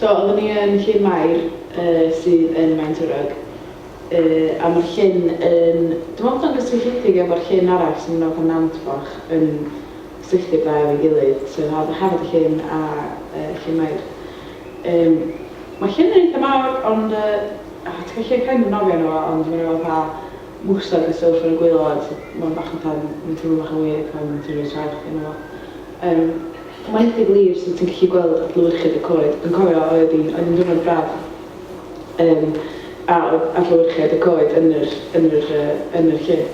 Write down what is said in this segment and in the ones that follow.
So oeddwn i yn Llyn Mair yy sydd yn Maentwrog yy a ma'r llyn yn... Dwi'n meddwl bod o'n gysylltiedig efo'r llyn arall sy'n mynd fatha nant bach yn cysylltu'r ddau efo'i gilydd, sef Hafod y Llyn a yy Llyn Mair. Yym ma'r llyn yn eitha mawr ond yy o ti'n gallu kind of nofio yno fo ond ma' 'na fatha mwsog a stwff yn y gwaelod so ma'n bach fatha mae'n teimlo bach yn weird pan ti'n rhoi traed chdi yno fo. Yym mae'n eitha glir so ti'n gallu gweld adlewyrchiad y coed. Dwi'n cofio oedd hi'n oedd hi'n diwrnod braf yym a oedd adlewyrchiad y coed yn yr yn yr yy yn yr llyn.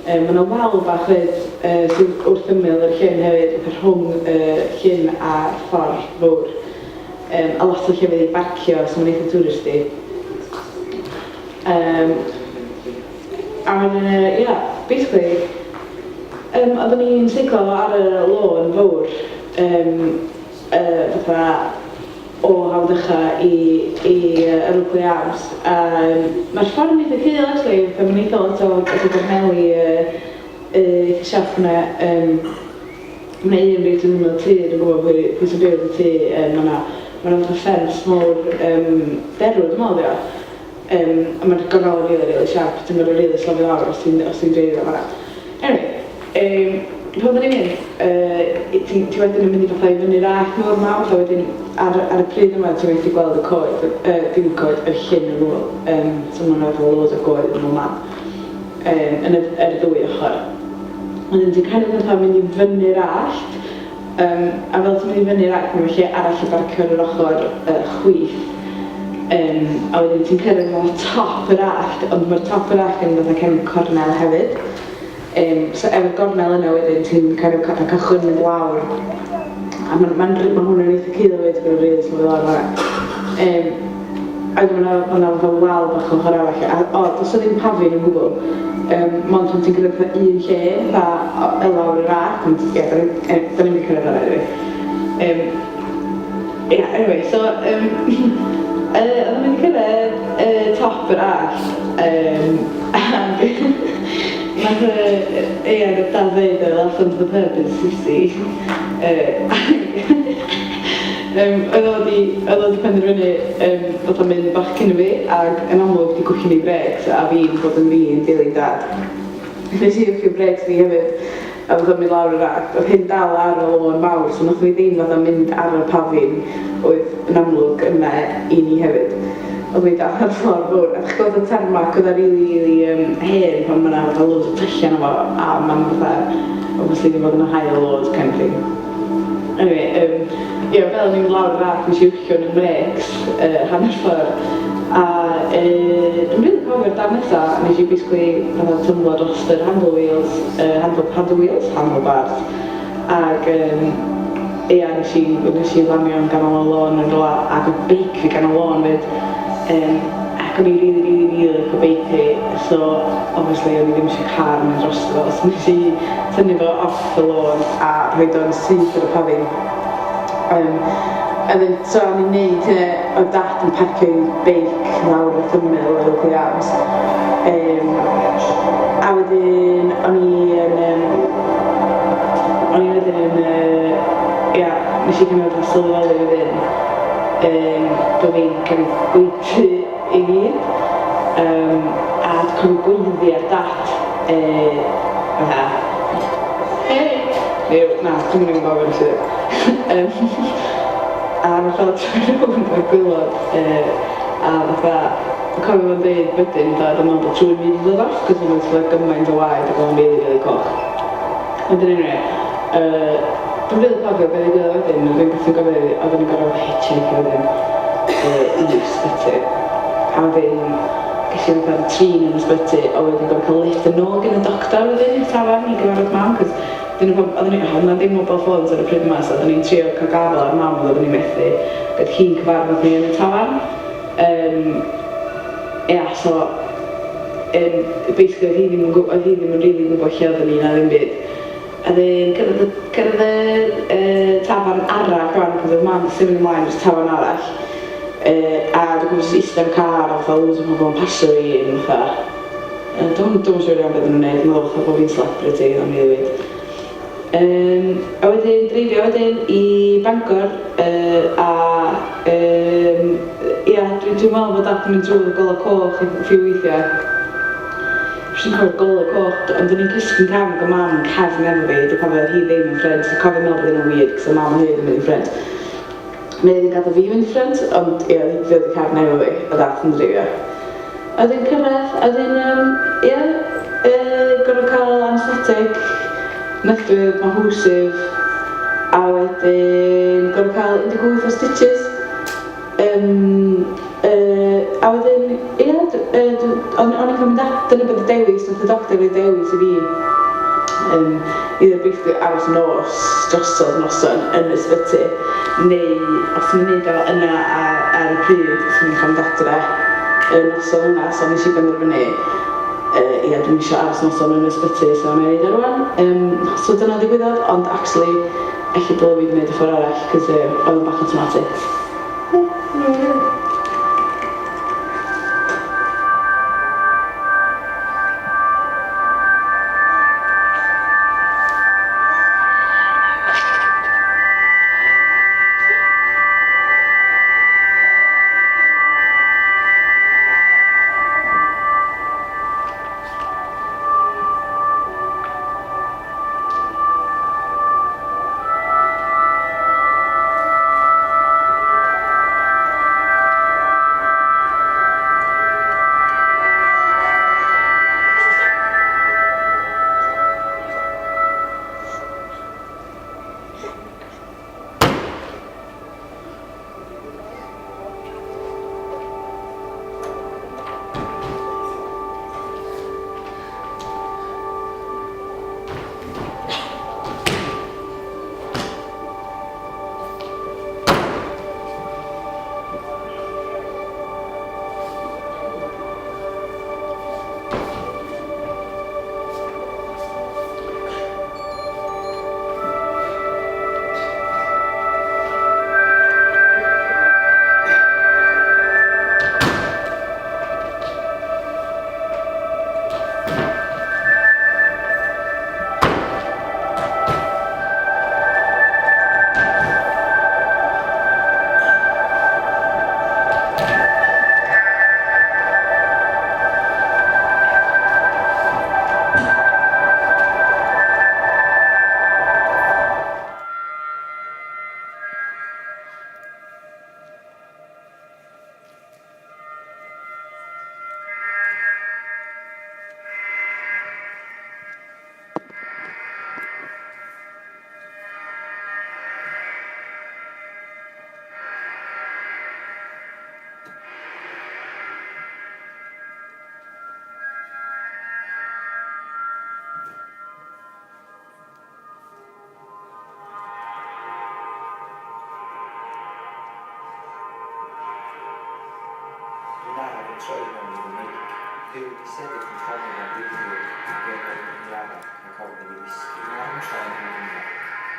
Yym ma' 'na wal bach 'fyd yy sydd wrth ymyl yr llyn hefyd fatha rhwng y llyn a'r ffordd fowr. Yym a lot o llefydd i barcio so mae'n eitha touristy. Yym a wedyn yy ia basically yym oeddwn i'n seiclo ar y lôn fowr yym yy fatha o Hafod Ucha i i yy yr Oakley Arms a yym ma'r ffordd yn eitha cul actually fatha ma'n eitha lot o lot o gorneli yy yy eitha siarp yna yym. Ma' 'na un reit yn ymyl tŷ, dwi'm yn gwybod pwy pwy sy'n byw yn y tŷ, yym ma' 'na ma' 'na fatha ffens mowr yym derw dwi'n meddwl 'di o. Yym a ma'r gornel yn rili rili siarp, ti'n gorfod rili slofi lawr os ti'n os ti'n dreifio fan'na. Eniwe yym pan oedden ni'n mynd yy ti ti wedyn yn mynd i fatha i fyny'r allt mawr 'ma fatha wedyn ar ar y pryd yma ti methu gweld y coed yy dim y coed y llyn o gwbl yym so ma' 'na fatha loads o goed yn bob man yym yn y yr ddwy ochr. Wedyn ti'n kind of fatha mynd i fyny'r allt yym a fel ti'n mynd i fyny'r allt ma' 'na lle arall i barcio ar yr ochr yy chwith yym a wedyn ti'n cyrraedd fatha top yr allt ond ma'r top yr allt yn fatha kind of cornel hefyd yym so efo'r gornel yna wedyn ti'n kind of fatha cychwyn mynd lawr a ma'n ma'n r- ma' hwn yn eitha cul hefyd ti'n gorfod rili symud lawr fan'na yym A wedyn ma' 'na ma' 'na fatha wal bach ochr arall a o does 'na ddim pafin o gwbl yym mond pan ti'n cyrraedd fatha un lle fatha o- i lawr yr arch ond ie dan ni yy dan ni'm 'di cyrraedd fan'na rili. Yym ia anyway so yym yy oedden ni 'di cyrraedd yy top yr allt yym ag nath yy ia nath Dad ddeud the last one to the pub is Susie yy ag Yym, oedd o 'di oedd o 'di penderfynu yym fatha mynd bach cyn i fi ac yn amlwg 'di gwthio i brêcs a fi'n bod yn fi yn dilyn Dad. Nes i wthio brêcs fi hefyd a fatha mynd lawr yr allt. Oedd hyn dal ar y lôn mawr so nathon ni ddim fatha mynd ar y pafin oedd yn amlwg yna i ni hefyd. Oedd ni dal ar y ffordd fowr. A dach chi'n gweld y tarmac oedd o rili rili yym hen pan ma' 'na fatha loads o tyllau yno fo a ma'n fatha obviously 'di bod yn y haul loads kind of thing. Anyway, yym, ie, fel o'n i'n mynd lawr yr allt, nes i wthio yn 'y mrêcs yy hanner ffordd, a yy dwi'm rili'n cofio'r darn nesa, nes i basically fatha tumblo dros yr handle wheels, yy handle handle wheels? Handlebars, ag yym ia, nes i nes i lanio yn ganol y lôn yn rywle, ac oedd beic fi ganol lôn 'fyd, yym ac o'n i rili rili rili licio beic fi, so obviously o'n i ddim isio car mynd drosto fo, so nes i tynnu fo off y lôn a rhoid o'n syth ar y pafin. Yym a wedyn tra o'n i'n neud hynna oedd Dad yn parcio'i beic lawr wrth ymyl yr Oakley Arms. Yym a wedyn o'n i yn yym o'n i wedyn yn yy ia nes i kind of fatha sylweddoli wedyn yym bo' fi'n kind of gwaedu i gyd. Yym a dwi'n cofio gweiddi ar Dad yy fatha Hei! Neu na, dwi'm yn even gofio be nes i ddeud. Yym a nath o troi rownd o'r gwaelod yy a fatha dwi'n cofio fo'n deud wedyn fatha oedd o'n meddwl bod trwyn fi 'di dod off cos oedd o'n fatha gymaint o waed ac oedd o'n rili rili coch. Wedyn eniwe yy dwi'm rili cofio be ddigwyddodd wedyn ond dwi'n beth dwi'n gofio ydi oedden ni'n gorfod hitchhicio wedyn yy i'r ysbyty a wedyn ges i fatha trin yn y ysbyty a wedyn gorfod cael lift yn ôl gen y doctor wedyn i'r tafarn i gyfarfod mam cos dyna pam oedden ni oedd 'na ddim mobile phones ar y pryd yma so oedden ni'n trio cael gafael ar mam ond oedden ni'n methu ac oedd hi'n cyfarfod ni yn y tafarn yym ia so yym basically oedd hi ddim yn gw- oedd hi ddim yn rili gwybod lle oedden ni na ddim byd. A wedyn cyrraedd y cyrraedd y yy tafarn arall rŵan cos oedd mam 'di symud ymlaen i'r tafarn arall yy a dwi'n cofio jyst ista yn y car a fatha loads o pobl yn pasio fi yn fatha yy dwi'm dwi'm yn siŵr iawn be oedden nhw'n neud, meddwl fatha bo' fi'n celebrity oedd o'n rili weird. Yym a wedyn dreifio wedyn i Bangor yy a yym ia dwi dwi'n meddwl bod Dad yn mynd drwy'r golau coch i few weithiau. Jyst yn cofio'r golau coch, ond o'n i'n cysgu'n cefn ac oedd mam yn cefn efo fi, dwi'n cofio oedd hi ddim yn ffrind, dwi'n cofio meddwl bod hynna'n weird cos oedd mam o hyd yn mynd yn ffrind. Neu oedd hi'n gadael fi fynd ffrynt, ond ie, oedd hi 'di dod i cefn efo fi, a dath yn dreifio. A wedyn cyrraedd, a wedyn yym ie, yy gorfod cael anaesthetic, nythwydd, mahoosive, a wedyn gorfod cael 18 o stitches. Yym yy a wedyn ia d- yy dw- o'n o'n i'n cael mynd at- dyna be oedd y dewis, nath y doctor roi dewis i fi yym either basically aros nos drosodd noson yn y ysbyty neu os o'n i'n neud o yna ar ar y pryd 'swn i'n cael mynd adre y noson yna so nes i benderfynu yy ia dwi'm isio aros noson yn y ysbyty so wna i neud o rŵan yym so dyna ddigwyddodd ond actually Ella dylwn fi 'di neud y ffordd arall cos yy oedd o'n bach yn traumatic. Ie, dyna fo rili. Dwi'n araf yn troi mewn i fy meic. Dwi wedi sefyll yn llonydd am ryw hir yn gerdded yn rhy araf rhag ofn i mi ddisgyn. Dwi'n araf yn troi mewn i fy meic.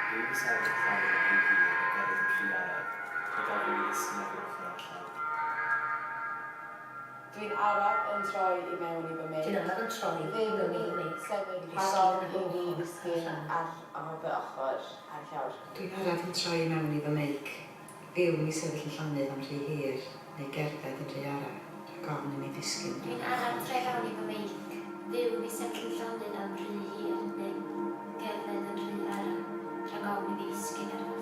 Dwi wedi sefyll yn llonydd am ryw hir yn gerdded yn rhy araf rhag ofn i mi ddisgyn oddi ochr ar y llawr. Dwi'n araf yn troi i mewn i fy meic. Dwi'n araf yn troi i mewn i fy meic. Sefyll rhag ofn i mi ddisgyn ar fy ochr ar y llawr. Dwi'n araf yn troi i mewn i fy meic. Fyw i sefyll yn llonydd am rhy hir, neu gerdded yn rhy araf, rhag ofn i mi ddisgyn. Dwi'n araf yn troi fewn i fy meic. Fyw i sefyll yn llonydd am rhy hir, neu gerdded yn rhy araf, rhag ofn i fi ddisgyn ar fy ochr.